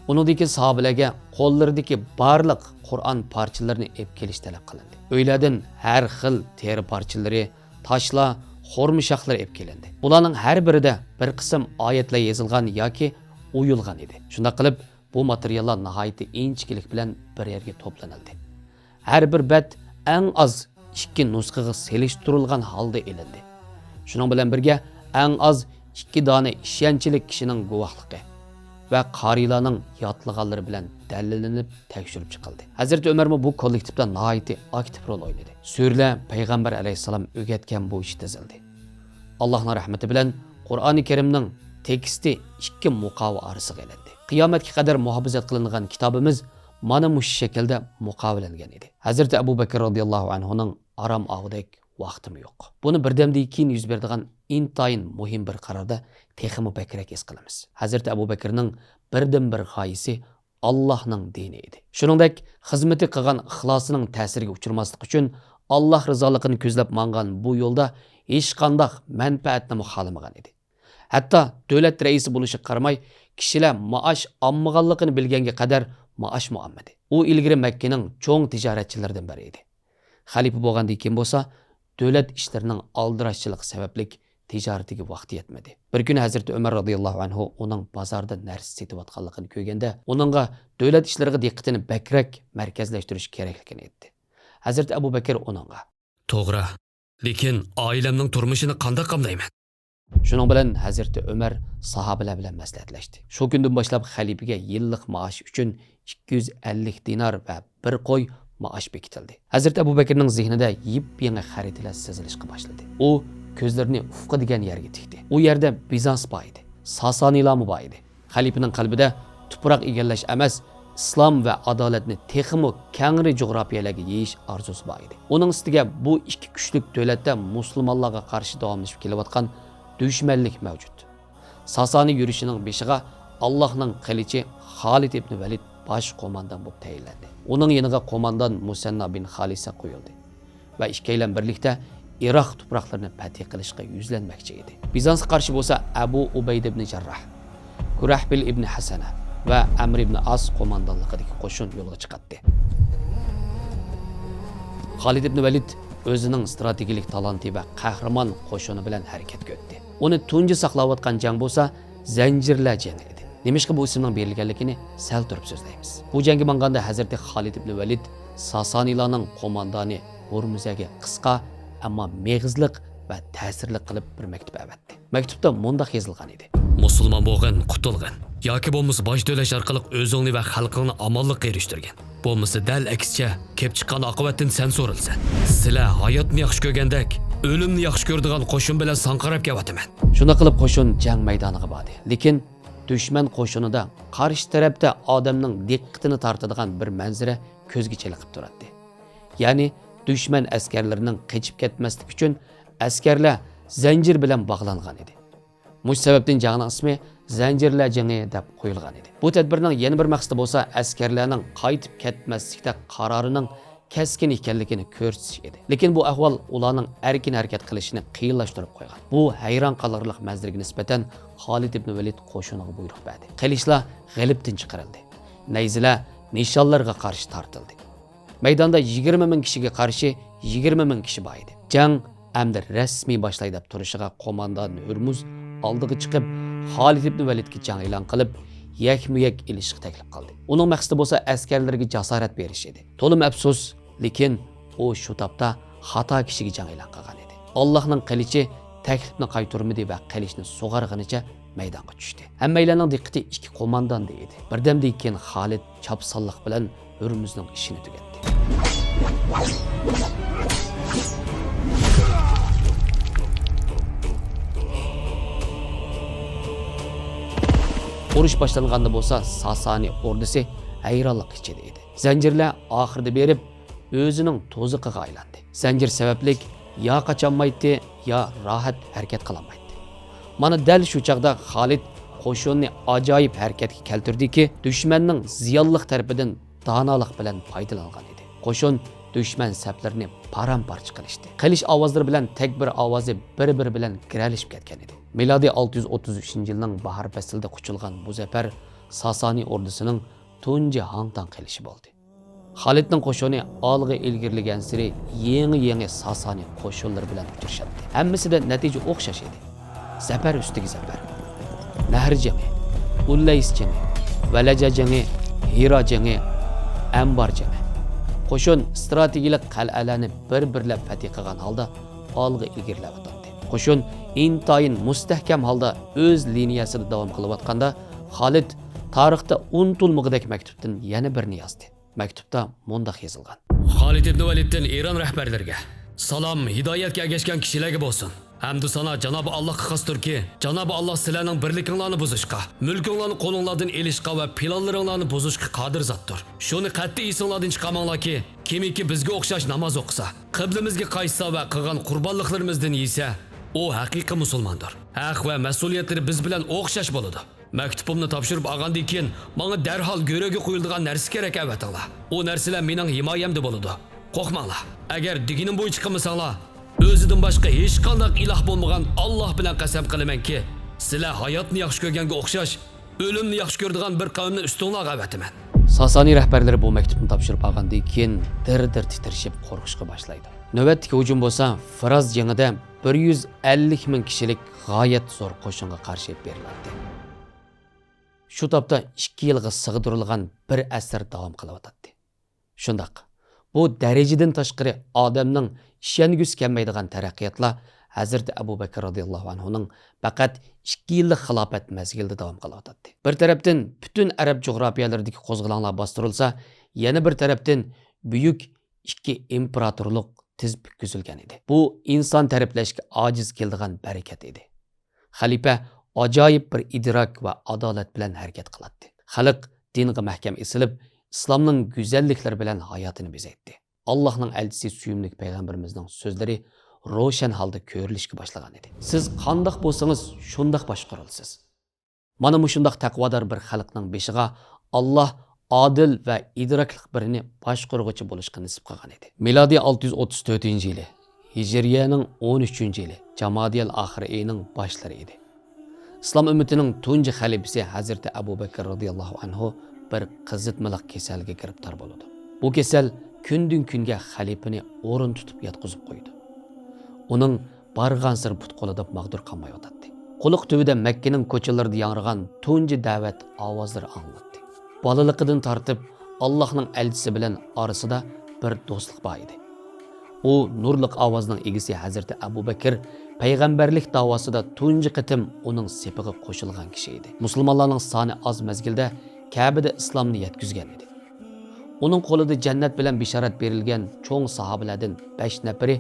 ئۇنىڭدىن كېيىن ساھابىلەرگە قوللىرىدىكى بارلىق قۇرئان پارچىلىرىنى ئېلىپ كېلىش تەلەپ قىلىندى. ئۆيلەردىن ھەر خىل تېرە پارچىلىرى، تاشلار، خورما شاخلىرى ئېلىپ كېلىندى. بۇلارنىڭ ھەر بىرىدە بىر قىسىم ئايەتلەر يېزىلغان ياكى ئويۇلغان ئىدى. شۇنداق قىلىپ، بۇ ماتېرىياللار ناھايىتى ئىنچىكىلىك بىلەن بىر يەرگە توپلىنىلدى. ھەر بىر بەت ئەڭ ئاز ئىككى نۇسخىغا سېلىشتۇرۇلغان ھالدا ئېلىندى. شۇنىڭ بىلەن بىرگە، ئەڭ ئاز ئىككى دانە ئىشەنچلىك كىشىنىڭ گۇۋاھلىقى ۋە قارىيلارنىڭ يادلىغانلىرى بىلەن دەلىللىنىپ تەكشۈرۈپ چىقىلدى. ھەزرىتى ئۆمەرمۇ بۇ كوللېكتىپتا ناھايىتى ئاكتىپ رول ئوينىدى. سۈرىلەر پەيغەمبەر ئەلەيھىسسالام ئۆگەتكەن بويىچە تىزىلدى. ئاللاھنىڭ رەھمىتى بىلەن قۇرئانى كەرىمنىڭ تېكىستى ئىككى مۇقاۋا ئارىسىغا ئېلىندى. قىيامەتكە قەدەر مۇھاپىزەت قىلىنغان كىتابىمىز مانا مۇشۇ شەكىلدە مۇقاۋىلەنگەن ئىدى. ھەزرىتى ئەبۇ بەكىر رازىياللاھۇ ئەنھۇنىڭ ئارام ئاغۇدەك ۋاقتىمۇ يوق. بۇنى بىردەمدىن كېيىن يۈز بېرىدىغان ئىنتايىن مۇھىم بىر قاراردا تېخىمۇ بەكرەك ھېس قىلىمىز. ھەزرىتى ئەبۇ بەكرىنىڭ بىردىنبىر غايىسى ئاللاھنىڭ دىنى ئىدى. شۇنىڭدەك، خىزمىتى قىلغان ئىخلاسىنىڭ تەسىرىگە ئۇچرىماسلىق ئۈچۈن، ئاللاھ رىزالىقىنى كۆزلەپ ماڭغان بۇ يولدا ھېچقانداق مەنپەئەتنىمۇ خالىمىغان ئىدى. ھەتتا دۆلەت رەئىسى بولۇشىغا قارىماي، كىشىلەر مائاش ئالمىغانلىقىنى بىلگەنگە قەدەر مائاشمۇ ئالمىدى. ئۇ ئىلگىرى مەككىنىڭ چوڭ تىجارەتچىلىرىدىن بىرى ئىدى. خەلىپە بولغاندىن كېيىن بولسا، دۆلەت ئىشلىرىنىڭ ئالدىراشچىلىقى سەۋەبلىك تىجارىتىگە ۋاقتى يەتمىدى. بىر كۈنى ھەزرىتى ئۆمەر رازىياللاھۇ ئەنھۇ ئۇنىڭ بازاردا نەرسە سېتىۋاتقانلىقىنى كۆرگەندە، ئۇنىڭغا دۆلەت ئىشلىرىغا دىققىتىنى بەكرەك مەركەزلەشتۈرۈش كېرەكلىكىنى ئېيتتى. ھەزرىتى ئەبۇ بەكىر ئۇنىڭغا، توغرا، لېكىن ئائىلەمنىڭ تۇرمۇشىنى قانداق قامدايمەن؟ شۇنىڭ بىلەن ھەزرىتى ئۆمەر ساھابىلەر بىلەن مەسلىھەتلەشتى. شۇ كۈندىن باشلاپ خەلىپىگە يىللىق مائاش ئۈچۈن ئىككى يۈز ئەللىك دىنار ۋە بىر قوي مائاش بېكىتىلدى. ھەزرىتى ئەبۇ بەكرىنىڭ زېھنىدە يېپيېڭى خەرىتىلەر سىزىلىشقا باشلىدى. ئۇ كۆزلىرىنى ئۇفقى دېگەن يەرگە تىكتى. ئۇ يەردە بىزانس بار ئىدى. ساسانىيلارمۇ بار ئىدى. خەلىپىنىڭ قەلبىدە تۇپراق ئىگىلەش ئەمەس، ئىسلام ۋە ئادالەتنى تېخىمۇ كەڭرى جۇغراپىيەلەرگە يېيىش ئارزۇسى بار ئىدى. ئۇنىڭ ئۈستىگە بۇ ئىككى كۈچلۈك دۆلەتتە مۇسۇلمانلارغا قارشى داۋاملىشىپ كېلىۋاتقان دۈشمەنلىك مەۋجۇت. ساسانى يۈرۈشىنىڭ بېشىغا ئاللاھنىڭ قىلىچى خالىد ئىبنى ۋەلىد باش قوماندان بولۇپ تەيىنلەندى. ئۇنىڭ يېنىغا قوماندان مۇسەننا بىن خالىسە قويۇلدى ۋە ئىككىيلەن بىرلىكتە ئىراق تۇپراقلىرىنى پەتھى قىلىشقا يۈزلەنمەكچى ئىدى. بىزانسقا قارشى بولسا ئەبۇ ئۇبەيدە ئىبنى جەرراھ، كۇرەھبىل ئىبنى ھەسەنە ۋە ئەمر ئىبنى ئاس قوماندانلىقىدىكى قوشۇن يولغا چىقاتتى. خالىد ئىبنى ۋەلىد ئۆزىنىڭ ئىستراتېگىيىلىك تالانتى ۋە قەھرىمان قوشۇنى بىلەن ھەرىكەتكە ئۆتتى. ئۇنى تۇنجى ساقلاۋاتقان جەڭ بولسا زەنجىرلەر جېڭى ئىدى. نېمىشقا بۇ ئىسىمنىڭ بېرىلگەنلىكىنى سەل تۇرۇپ سۆزلەيمىز. بۇ جەڭگە ماڭغاندا ھەزرىتى خالىد ئىبنى ۋەلىد ساسانىيلارنىڭ قوماندانى ھۇرمۇزەگە قىسقا، ئەمما مېغىزلىق ۋە تەسىرلىك قىلىپ بىر مەكتۇپ ئەۋەتتى. مەكتۇپتا مۇنداق يېزىلغان ئىدى. مۇسۇلمان بولغىن، قۇتۇلغىن. ياكى بولمىسا باش تۆلەش ئارقىلىق ئۆزۈڭنى ۋە خەلقىڭنى ئامانلىققا ئېرىشتۈرگىن. بولمىسا دەل ئەكسىچە، كېلىپ چىققان ئاقىۋەتتىن سەن سورىلىسەن. سىلەر ھاياتنى ياخشى كۆرگەندەك، ئۆلۈمنى ياخشى كۆرىدىغان قوشۇن بىلەن ساڭقىراپ كېلىۋاتىمەن. شۇنداق قىلىپ قوشۇن جەڭ مەيدانىغا باردى. لېكىن دۈشمەن قوشۇنىدا قارشى تەرەپتە ئادەمنىڭ دىققىتىنى تارتىدىغان بىر مەنزىرە كۆزگە چېلىقىپ تۇراتتى. يەنى دۈشمەن ئەسكەرلىرىنىڭ قېچىپ كەتمەسلىكى ئۈچۈن ئەسكەرلەر زەنجىر بىلەن باغلانغان ئىدى. مۇشۇ سەۋەبتىن جەڭنىڭ ئىسمى زەنجىرلەر جېڭى دەپ قويۇلغان ئىدى. بۇ تەدبىرنىڭ يەنە بىر مەقسىتى بولسا ئەسكەرلەرنىڭ قايتىپ كەتمەسلىكتە قارارىنىڭ كەسكىن ئىكەنلىكىنى كۆرسىتىش ئىدى. لېكىن بۇ ئەھۋال ئۇلارنىڭ ئەركىن ھەرىكەت قىلىشىنى قىيىنلاشتۇرۇپ قويغان. بۇ ھەيران قالارلىق مەنزىرىگە نىسبەتەن خالىد ئىبن ۋەلىد قوشۇنىغا بۇيرۇق بەردى. قىلىچلار غېلىپتىن چىقىرىلدى. نەيزىلەر نىشانلىرىغا قارشى تارتىلدى. مەيداندا يىگىرمە مىڭ كىشىگە قارشى يىگىرمە مىڭ كىشى بار ئىدى. جەڭ ئەمدى رەسمىي باشلاي دەپ تۇرۇشىغا قوماندان ھۈرمۇز ئالدىغا چىقىپ، خالىد ئىبن ۋەلىدكە جەڭ ئېلان قىلىپ، يەكمۇ يەك ئېلىشىشقا تەكلىپ قىلدى. ئۇنىڭ مەقسىتى بولسا ئەسكەرلىرىگە جاسارەت بېرىش ئىدى. تولىمۇ ئەپسۇس، لېكىن ئۇ شۇ تاپتا خاتا كىشىگە جەڭ ئېلان قىلغان ئىدى. ئاللاھنىڭ قىلىچى تەكلىپنى قايتۇرمىدى ۋە قىلىچنى سۇغارغىنىچە مەيدانغا چۈشتى. ھەممەيلەننىڭ دىققىتى ئىككى قومانداندا ئىدى. بىردەمدىن كېيىن خالىد چاپسانلىق بىلەن ھۈرمۈزنىڭ ئىشىنى تۈگەتتى. ئۇرۇش باشلانغاندا بولسا ساسانىي ئوردىسى ھەيرانلىق ئىچىدە ئىدى. زەنجىرلەر ئاخىرىدا بېرىپ ئۆزىنىڭ توزىقىغا ئايلاندى. زەنجىر سەۋەبلىك يا قاچالمايتتى، يا راھەت ھەرىكەت قىلالمايتتى. مانا دەل شۇ چاغدا خالىد قوشۇننى ئاجايىپ ھەرىكەتكە كەلتۈردىكى، دۈشمەننىڭ زىيانلىق تەرىپىدىن دانالىق بىلەن پايدىلانغان ئىدى. قوشۇن دۈشمەن سەپلىرىنى پارام-پارچە قىلىشتى. قىلىچ ئاۋازلىرى بىلەن تەكبىر ئاۋازى بىر-بىرى بىلەن گىرەلىشىپ كەتكەن ئىدى. مىلادىي ئالتە يۈز ئوتتۇز ئۈچىنچى يىلنىڭ باھار پەسلىدە قۇچۇلغان بۇ زەپەر ساسانىي ئوردىسىنىڭ تۇنجى ھاڭ-تاڭ قىلىشى بولدى. خالىدنىڭ قوشۇنى ئالغا ئىلگىرىلىگەنسېرى يېڭى-يېڭى ساسانىي قوشۇنلىرى بىلەن ئۇچرىشاتتى. ھەممىسىدە نەتىجە ئوخشاش ئىدى. زەپەر ئۈستىگە زەپەر. نەھر جېڭى، ئۇللەيس جېڭى، ۋەلەجە جېڭى، ھىرا جېڭى، ئەنبار جېڭى. قوشۇن ئىستراتېگىيەلىك قەلئەلەرنى بىر-بىرلەپ پەتھى قىلغان ھالدا ئالغا ئىلگىرىلەۋاتاتتى. قوشۇن ئىنتايىن مۇستەھكەم ھالدا ئۆز لىنىيەسىدە داۋام قىلىۋاتقاندا، خالىد تارىختا ئۇنتۇلمىغۇدەك مەكتۇپتىن يەنە بىرنى يازدى. مەكتۇپتا مۇنداق يېزىلغان. خالىد ئىبن ۋەلىدتىن ئىران رەھبەرلىرىگە. سالام، ھىدايەتكە ئەگەشكەن كىشىلەرگە بولسۇن. ھەمدۇ سانا جانابى ئاللاھقا خاستۇركى، جانابى ئاللاھ سىلەرنىڭ بىرلىكىڭلارنى بۇزۇشقا، مۈلكۈڭلارنى قولۇڭلاردىن ئېلىشقا ۋە پىلانلىرىڭلارنى بۇزۇشقا قادىر زاتتۇر. شۇنى قەتئىي ئېسىڭلاردىن چىقارماڭلاركى، كىمكى بىزگە ئوخشاش ناماز ئوقۇسا، قىبلىمىزگە قايتسا ۋە قىلغان قۇربانلىقلىرىمىزدىن يېسە، ئۇ ھەقىقىي مۇسۇلماندۇر. ھەق ۋە مەسئۇلىيەتلىرى بىز بىلەن ئوخشاش بولىدۇ. مەكتۇپۇمنى تاپشۇرۇپ ئالغاندىن كېيىن، ماڭا دەرھال گۆرۈگە قويۇلىدىغان نەرسە كېرەك ئەۋەتىڭلار. ئۇ نەرسىلەر مېنىڭ ھىمايەمدە بولىدۇ. قورقماڭلار. ئەگەر دېگىنىم بويىچە قىلمىساڭلار، ئۆزىدىن باشقا ھېچقانداق ئىلاھ بولمىغان ئاللاھ بىلەن قەسەم قىلىمەنكى، سىلەر ھاياتنى ياخشى كۆرگەنگە ئوخشاش، ئۆلۈمنى ياخشى كۆرىدىغان بىر قەۋمنى ئۈستۈڭلارغا ئەۋەتىمەن. ساسانىي رەھبەرلىرى بۇ مەكتۇپنى تاپشۇرۇپ ئالغاندىن كېيىن، دىر-دىر تىترىشىپ قورقۇشقا باشلايدۇ. نۆۋەتتىكى ھۇجۇم بولسا فىراز جېڭىدە بىر يۈز ئەللىك مىڭ كىشىلىك غايەت زور قوشۇنغا قارشى ئېلىپ بېرىلاتتى. شۇ تاپتا ئىككى يىلغا سىغدۇرۇلغان بىر ئەسىر داۋام قىلىۋاتاتتى. شۇنداق، بۇ دەرىجىدىن تاشقىرى ئادەمنىڭ ئىشەنگۈسى كەلمەيدىغان تەرەققىياتلار ھەزرىتى ئەبۇ بەكىر رازىياللاھۇ ئەنھۇنىڭ پەقەت ئىككى يىللىق خىلاپەت مەزگىلىدە داۋام قىلىۋاتاتتى. بىر تەرەپتىن پۈتۈن ئەرەب جۇغراپىيەلىرىدىكى قوزغىلاڭلار باستۇرۇلسا، يەنە بىر تەرەپتىن بۈيۈك ئىككى ئىمپېراتورلۇق تىز پۈككۈزۈلگەن ئىدى. بۇ ئىنسان تەرىپلەشكە ئاجىز كېلىدىغان بەرىكەت ئىدى. خەلىپە ئاجايىپ بىر ئىدراك ۋە ئادالەت بىلەن ھەرىكەت قىلاتتى. خەلق دىنغا مەھكەم ئېسىلىپ، ئىسلامنىڭ گۈزەللىكلىرى بىلەن ھاياتىنى بېزەيتتى. ئاللاھنىڭ ئەلچىسى سۆيۈملۈك پەيغەمبىرىمىزنىڭ سۆزلىرى روشەن ھالدا كۆرۈلۈشكە باشلىغان ئىدى. سىز قانداق بولسىڭىز، شۇنداق باشقۇرۇلىسىز. مانا مۇشۇنداق تەقۋادار بىر خەلقنىڭ بېشىغا ئاللاھ ئادىل ۋە ئىدراكلىق بىرىنى باشقۇرغۇچى بولۇشقا نېسىپ قىلغان ئىدى. مىلادىي ئالتە يۈز ئوتتۇز تۆتىنچى يىلى، ھىجرىيەنىڭ ئون ئۈچىنچى يىلى، جامادىيەل ئاخىرى ئېيىنىڭ باشلىرى ئىدى. ئىسلام ئۈممىتىنىڭ تۇنجى خەلىپىسى ھەزرىتى ئەبۇ بەكىر رازىياللاھۇ ئەنھۇ بىر قىزىتمىلىق كېسەلگە گىرىپتار بولىدۇ. بۇ كېسەل كۈندىن-كۈنگە خەلىپىنى ئورۇن تۇتۇپ ياتقۇزۇپ قويىدۇ. ئۇنىڭ بارغانسېرى پۇت-قولىدا ماغدۇر قالمايۋاتاتتى. قۇلىقى تۈۋىدە مەككىنىڭ كوچىلىرىدا ياڭرىغان تۇنجى دەۋەت ئاۋازلىرى ئاڭلىناتتى. بالىلىقىدىن تارتىپ ئاللاھنىڭ ئەلچىسى بىلەن ئارىسىدا بىر دوستلۇق بار ئىدى. ئۇ نۇرلۇق ئاۋازنىڭ ئىگىسى ھەزرىتى ئەبۇ بەكىر پەيغەمبەرلىك داۋاسىدا تۇنجى قېتىم ئۇنىڭ سېپىغا قوشۇلغان كىشى ئىدى. مۇسۇلمانلارنىڭ سانى ئاز مەزگىلدە كەبىدە ئىسلامنى يەتكۈزگەن ئىدى. ئۇنىڭ قولىدا جەننەت بىلەن بېشارەت بېرىلگەن چوڭ ساھابىلەردىن بەش نەپىرى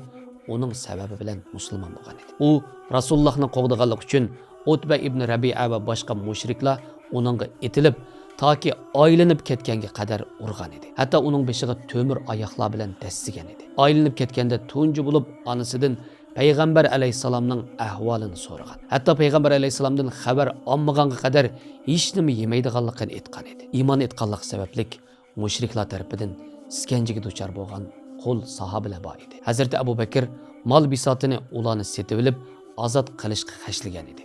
ئۇنىڭ سەۋەبى بىلەن مۇسۇلمان بولغان ئىدى. ئۇ رەسۇلۇللاھنى قوغدىغانلىقى ئۈچۈن ئۇتبە ئىبن رەبىئە ۋە باشقا مۇشرىكلار ئۇنىڭغا ئېتىلىپ، تاكى ئايلىنىپ كەتكەنگە قەدەر ئۇرغان ئىدى. ھەتتا ئۇنىڭ بېشىغا تۆمۈر ئاياقلار بىلەن دەسسىگەن ئىدى. ئايلىنىپ كەتكەندە تۇنجى بولۇپ ئانىسىدىن پەيغەمبەر ئەلەيھىسسالامنىڭ ئەھۋالىنى سورىغان. ھەتتا پەيغەمبەر ئەلەيھىسسالامدىن خەۋەر ئالمىغانغا قەدەر ھېچنېمە يېمەيدىغانلىقىنى ئېيتقان ئىدى. ئىمان ئېيتقانلىقى سەۋەبلىك مۇشرىكلار تەرىپىدىن ئىسكەنجىگە دۇچار بولغان قۇل ساھابىلەر بار ئىدى. ھەزرىتى ئەبۇ بەكىر مال بىساتىنى ئۇلارنى سېتىۋېلىپ ئازاد قىلىشقا خەجلىگەن ئىدى.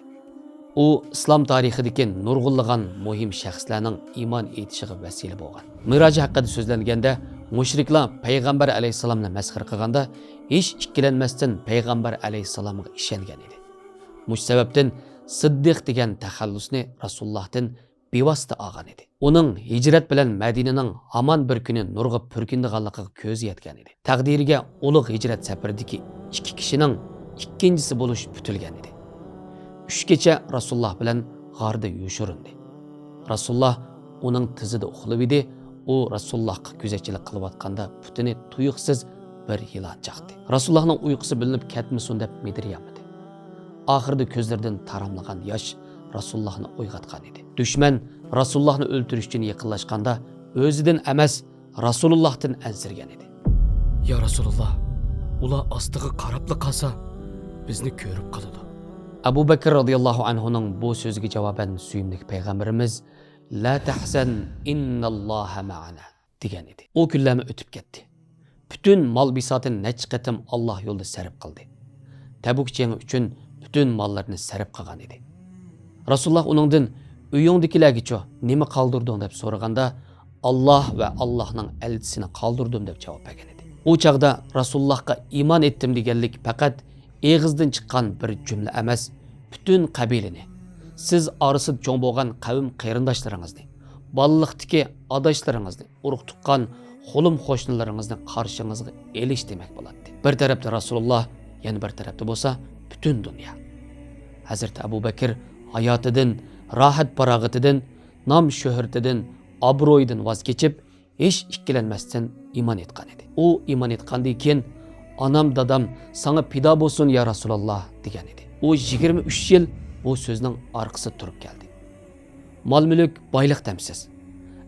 ئۇ ئىسلام تارىخىدىكى نۇرغۇنلىغان مۇھىم شەخسلەرنىڭ ئىمان ئېيتىشىغا ۋەسىلە بولغان. مىراجى ھەققىدە سۆزلەنگەندە، مۇشرىكلار پەيغەمبەر ئەلەيھىسسالامنى مەسخىرە قىلغاندا، ھېچ ئىككىلەنمەستىن پەيغەمبەر ئەلەيھىسسالامغا ئىشەنگەن ئىدى. مۇشۇ سەۋەبتىن سىددىق دېگەن تەخەللۇسنى رەسۇلۇللاھتىن بىۋاسىتە ئالغان ئىدى. ئۇنىڭ ھىجرەت بىلەن مەدىنىنىڭ ھامان بىر كۈنى نۇرغا پۈركىنىدىغانلىقىغا كۆزى يەتكەن ئىدى. تەقدىرىگە ئۇلۇغ ھىجرەت سەپىرىدىكى ئىككى كىشىنىڭ ئىككىنچىسى بولۇش پۈتۈلگەن ئىدى. ئۈچ كېچە رەسۇلۇللاھ بىلەن غاردا يوشۇرۇندى. رەسۇلۇللاھ ئۇنىڭ تىزىدا ئۇخلىۋىدى. ئۇ رەسۇلۇللاھقا كۆزەتچىلىك قىلىۋاتقاندا پۇتىنى تۇيۇقسىز بىر يىلان چاقتى. رەسۇلۇللاھنىڭ ئۇيقۇسى بۆلۈنۈپ كەتمىسۇن دەپ مىدىرىيالمىدى. ئاخىرىدا كۆزلىرىدىن تاراملىغان ياش رەسۇلۇللاھنى ئويغاتقان ئىدى. دۈشمەن رەسۇلۇللاھنى ئۆلتۈرۈش ئۈچۈن يېقىنلاشقاندا، ئۆزىدىن ئەمەس، رەسۇلۇللاھتىن ئەنسىرىگەن ئىدى. يا رەسۇلۇللاھ، ئۇلار ئاستىغا قاراپلا قالسا، بىزنى كۆرۈپ قالىدۇ. ئەبۇ بەكىر رەزىياللاھۇ ئەنھۇنىڭ بۇ سۆزىگە جاۋابەن سۆيۈملۈك پەيغەمبىرىمىز، لا تەھزەن، ئىنناللاھە مەئەنا، دېگەن ئىدى. ئۇ كۈنلەرمۇ ئۆتۈپ كەتتى. پۈتۈن مال بىساتىنى نەچچە قېتىم ئاللاھ يولىدا سەرپ قىلدى. تەبۇك جېڭى ئۈچۈن پۈتۈن ماللىرىنى سەرپ قىلغان ئىدى. رەسۇلۇللاھ ئۇنىڭدىن، ئۆيۈڭدىكىلەرگىچۇ، نېمە قالدۇردۇڭ؟ دەپ سورىغاندا، ئاللاھ ۋە ئاللاھنىڭ ئەلچىسىنى قالدۇردۇم، دەپ جاۋاب بەرگەن ئىدى. ئۇ چاغدا رەسۇلۇللاھقا ئىمان ئېيتتىم دېگەنلىك پەقەت ئېغىزدىن چىققان بىر جۈملە ئەمەس، پۈتۈن قەبىلىنى، سىز ئارىسىدا چوڭ بولغان قەۋم قېرىنداشلىرىڭىزنى، بالىلىقتىكى ئاداشلىرىڭىزنى، ئۇرۇق-تۇغقان، خولۇم-خوشنىلىرىڭىزنى قارشىڭىزغا ئېلىش دېمەك بولاتتى. بىر تەرەپتە رەسۇلۇللاھ، يەنە بىر تەرەپتە بولسا پۈتۈن دۇنيا. ھەزرىتى ئەبۇ بەكىر ھاياتىدىن، راھەت-پاراغىتىدىن، نام-شۆھرىتىدىن، ئابرۇيىدىن ۋاز كېچىپ، ھېچ ئىككىلەنمەستىن ئىمان ئېيتقان ئىدى. ئۇ ئىمان ئېيتقاندىن كېيىن، ئانام، دادام ساڭا پىدا بولسۇن، يا رەسۇلاللاھ، دېگەن ئىدى. ئۇ يىگىرمە ئۈچ يىل بۇ سۆزنىڭ ئارقىسىدا تۇرۇپ كەلدى. مال-مۈلۈك، بايلىق دەمسىز.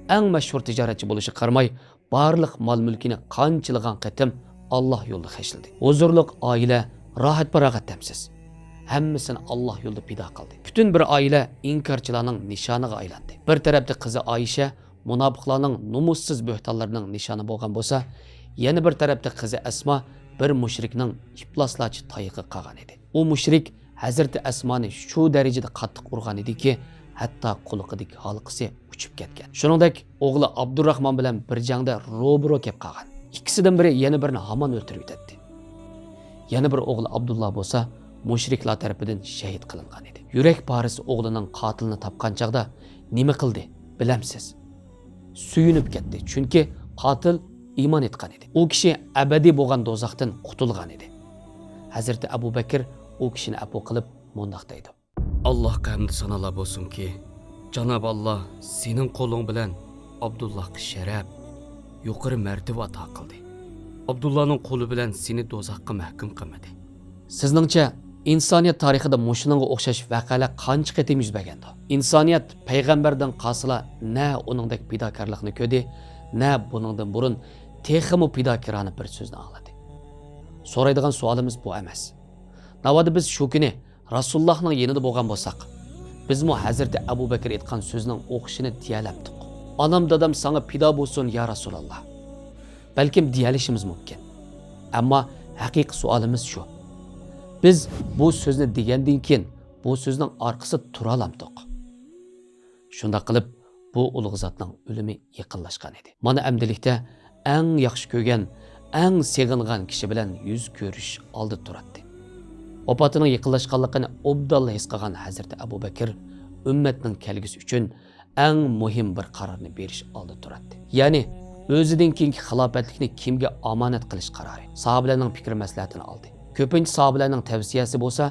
ئەڭ مەشھۇر تىجارەتچى بولۇشىغا قارىماي، بارلىق مال-مۈلكىنى قانچىلىغان قېتىم ئاللاھ يولىدا خەجلىدى. ھۇزۇرلۇق ئائىلە، راھەت-پاراغەت دەمسىز. ھەممىسىنى ئاللاھ يولىدا پىدا قىلدى. پۈتۈن بىر ئائىلە ئىنكارچىلارنىڭ نىشانىغا ئايلاندى. بىر تەرەپتە قىزى ئائىشە مۇناپىقلارنىڭ نومۇسسىز بۆھتانلىرىنىڭ نىشانى بولغان بولسا، يەنە بىر تەرەپتە قىزى ئەسما بىر مۇشرىكنىڭ ئىپلاسلارچە تايىقى قالغان ئىدى. ئۇ مۇشرىك ھەزرىتى ئەسمانى شۇ دەرىجىدە قاتتىق ئۇرغان ئىدىكى، ھەتتا قۇلىقىدىكى ھالقىسى ئۇچۇپ كەتكەن. شۇنىڭدەك ئوغلى ئابدۇرراھمان بىلەن بىر جەڭدە روبىرو كەپ قالغان. ئىككىسىدىن بىرى يەنە بىرىنى ھامان ئۆلتۈرۈۋېتەتتى. يەنە بىر ئوغلى ئابدۇللا بولسا مۇشرىكلار تەرىپىدىن شەھىد قىلىنغان ئىدى. يۈرەك پارىسى ئوغلىنىڭ قاتىلىنى تاپقان چاغدا نېمە قىلدى، بىلەمسىز؟ سۆيۈنۈپ كەتتى، چۈنكى قاتىل ئىمان ئېيتقان ئىدى. ئۇ كىشى ئەبەدىي بولغان دوزاختىن قۇتۇلغان ئىدى. ھەزرىتى ئەبۇ بەكىر ئۇ كىشىنى ئەپۇ قىلىپ مۇنداق دەيدۇ. ئاللاھقا ھەمدۇ سانالار بولسۇنكى، جانابى ئاللاھ سېنىڭ قولۇڭ بىلەن ئابدۇللاھقا شەرەپ، يۇقىرى مەرتىۋە ئاتا قىلدى. ئابدۇللانىڭ قولى بىلەن سېنى دوزاخقا مەھكۇم قىلمىدى. سىزنىڭچە، ئىنسانىيەت تارىخىدا مۇشۇنىڭغا ئوخشاش ۋەقەلەر قانچە قېتىم يۈز بەرگەندۇ؟ ئىنسانىيەت پەيغەمبەردىن قالسىلا نە ئۇنىڭدەك پىداكارلىقنى كۆردى، نە بۇنىڭدىن بۇرۇن تېخىمۇ پىداكارانە بىر سۆزنى ئاڭلىدى. سورايدىغان سوئالىمىز بۇ ئەمەس. ناۋادا بىز شۇ كۈنى رەسۇلۇللاھنىڭ يېنىدا بولغان بولساق، بىزمۇ ھەزرىتى ئەبۇ بەكىر ئېيتقان سۆزنىڭ ئوخشىشىنى دېيەلەمتۇق؟ ئانام دادام ساڭا پىدا بولسۇن يا رەسۇلاللاھ. بەلكىم دېيەلىشىمىز مۇمكىن. ئەمما ھەقىقىي سوئالىمىز شۇ. بىز بۇ سۆزنى دېگەندىن كېيىن بۇ سۆزنىڭ ئارقىسىدا تۇرالامتۇق؟ شۇنداق قىلىپ، بۇ ئۇلۇغ زاتنىڭ ئۆلۈمى يېقىنلاشقان ئىدى. مانا ئەمدىلىكتە ئەڭ ياخشى كۆرگەن، ئەڭ سېغىنغان كىشى بىلەن يۈز كۆرۈشۈش ئالدىدا تۇراتتى. ۋاپاتىنىڭ يېقىنلاشقانلىقىنى ئوبدانلا ھېس قىلغان ھەزرىتى ئەبۇ بەكىر ئۈممەتنىڭ كەلگۈسى ئۈچۈن ئەڭ مۇھىم بىر قارارنى بېرىش ئالدىدا تۇراتتى. يەنى ئۆزىدىن كېيىنكى خىلاپەتلىكنى كىمگە ئامانەت قىلىش قارارى. ساھابىلەرنىڭ پىكىر مەسلىھەتىنى ئالدى. كۆپىنچە ساھابىلەرنىڭ تەۋسىيەسى بولسا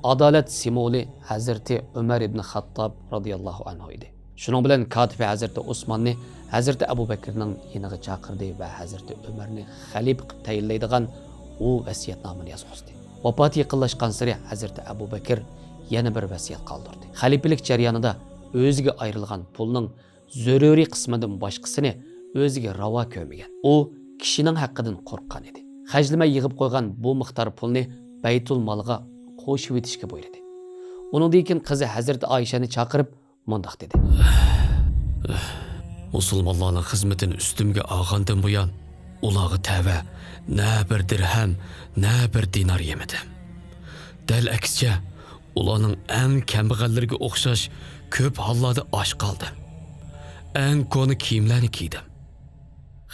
ئادالەت سىمۋولى ھەزرىتى ئۆمەر ئىبن خەتتاب رازىياللاھۇ ئەنھۇ ئىدى. شۇنىڭ بىلەن كاتىپى ھەزرىتى ئوسماننى ھەزرىتى ئەبۇ بەكرىنىڭ يېنىغا چاقىردى ۋە ھەزرىتى ئۆمەرنى خەلىپە قىلىپ تەيىنلەيدىغان ئۇ ۋەسىيەتنامىنى يازغۇزدى. ۋاپاتى يېقىنلاشقانسېرى ھەزرىتى ئەبۇ بەكىر يەنە بىر ۋەسىيەت قالدۇردى. خەلىپىلىك جەريانىدا ئۆزىگە ئايرىلغان پۇلنىڭ زۆرۈرىي قىسمىدىن باشقىسىنى ئۆزىگە راۋا كۆرمىگەن. ئۇ كىشىنىڭ ھەققىدىن قورققان ئىدى. خەجلىمەي يىغىپ قويغان بۇ مىقدار پۇلنى بەيتۇل مالغا قوشۇۋېتىشكە بۇيرۇدى. ئۇنىڭدىن كېيىن قىزى ھەزرىتى ئائىشەنى چاقىرىپ مۇنداق دېدى. مۇسۇلمانلارنىڭ خىزمىتىنى ئۈستۈمگە ئالغاندىن بۇيان، ئۇلارغا تەۋە نە بىر دىرھەم، نە بىر دىنار يېمىدىم. دەل ئەكسىچە، ئۇلارنىڭ ئەڭ كەمبەغەللىرىگە ئوخشاش كۆپ ھاللاردا ئاچ قالدىم. ئەڭ كونا كىيىملەرنى كىيدىم.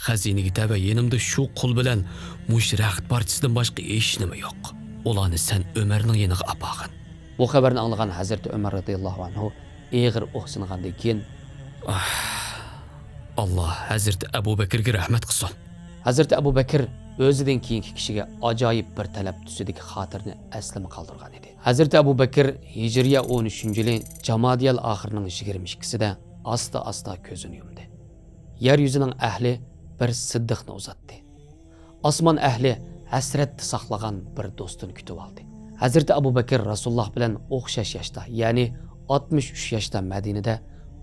خەزىنىگە تەۋە يېنىمدا شۇ قۇل بىلەن مۇشۇ رەخت پارچىسىدىن باشقا ھېچنېمە يوق. ئۇلارنى سەن ئۆمەرنىڭ يېنىغا ئاپارغىن. بۇ خەۋەرنى ئاڭلىغان ھەزرىتى ئۆمەر رەزىياللاھۇ ئەنھۇ ئېغىر ئۇھسىنغاندىن كېيىن، ئاللا ھەزرىتى ئەبۇ بەكرگە رەھمەت قىلسۇن. ھەزرىتى ئەبۇ بەكىر ئۆزىدىن كېيىنكى كىشىگە ئاجايىپ بىر تەلەپ تۈسىدىكى خاتىرىنى ئەسلىمە قالدۇرغان ئىدى. ھەزرىتى ئەبۇ بەكىر ھىجرىيە ئون ئۈچىنچى يىلى جامادىيەل ئاخىرىنىڭ يىگىرمە ئىككىسىدە ئاستا-ئاستا كۆزىنى يۇمدى. يەر يۈزىنىڭ ئەھلى بىر سىددىقنى ئۇزاتتى. ئاسمان ئەھلى ھەسرەتتە ساقلىغان بىر دوستىنى كۈتۈۋالدى. ھەزرىتى ئەبۇ بەكىر رەسۇلۇللاھ بىلەن ئوخشاش ياشتا، يەنى ئاتمىش ئۈچ ياشتا مەدىنىدە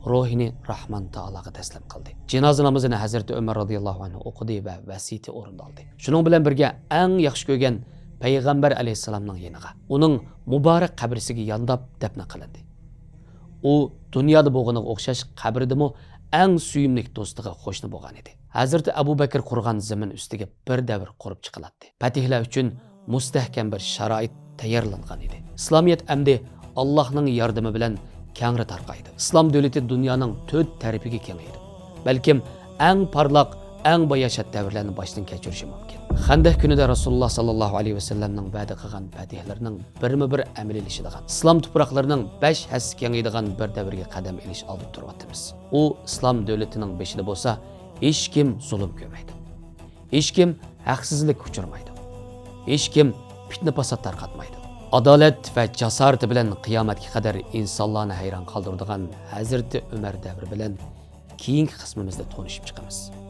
روھىنى راھمان تائالاغا تەسلىم قىلدى. جىنازا نامىزىنى ھەزرىتى ئۆمەر رازىياللاھۇ ئەنھۇ ئوقۇدى ۋە ۋەسىيىتى ئورۇندالدى. شۇنىڭ بىلەن بىرگە، ئەڭ ياخشى كۆرگەن پەيغەمبەر ئەلەيھىسسالامنىڭ يېنىغا، ئۇنىڭ مۇبارەك قەبرىسىگە يانداپ دەپنە قىلىندى. ئۇ دۇنيادا بولغىنىغا ئوخشاش قەبرىدىمۇ ئەڭ سۆيۈملۈك دوستىغا قوشنا بولغان ئىدى. ھەزرىتى ئەبۇ بەكىر قۇرغان زېمىن ئۈستىگە بىر دەۋر قۇرۇپ چىقىلاتتى. پەتىھلەر ئۈچۈن مۇستەھكەم بىر شارائىت تەييارلانغان ئىدى. ئىسلامىيەت ئەمدى ئاللاھنىڭ ياردىمى بىلەن كەڭرى تارقايدۇ. ئىسلام دۆلىتى دۇنيانىڭ تۆت تەرىپىگە كېڭىيىدۇ. بەلكىم ئەڭ پارلاق، ئەڭ باياشات دەۋرلەرنى باشتىن كەچۈرۈشى مۇمكىن. خەندەك كۈنىدە رەسۇلۇللاھ ساللاللاھۇ ئەلەيھى ۋەسەللەمنىڭ ۋەدە قىلغان پەتىھلىرىنىڭ بىرمۇ بىر ئەمەلىيلىشىدىغان، ئىسلام تۇپراقلىرىنىڭ بەش ھەسسە كېڭىيىدىغان بىر دەۋرگە قەدەم ئېلىش ئالدىدا تۇرۇۋاتىمىز. ئۇ ئىسلام دۆلىتىنىڭ بېشىدا بولسا ھېچكىم زۇلۇم كۆرمەيدۇ. ھېچكىم ھەقسىزلىككە ئۇچرىمايدۇ. ھېچكىم پىتنە-پاسات تارقاتمايدۇ. ئادالەت ۋە جاسارىتى بىلەن قىيامەتكە قەدەر ئىنسانلارنى ھەيران قالدۇرىدىغان ھەزرىتى ئۆمەر دەۋرى بىلەن كېيىنكى قىسمىمىزدا تونۇشۇپ چىقىمىز.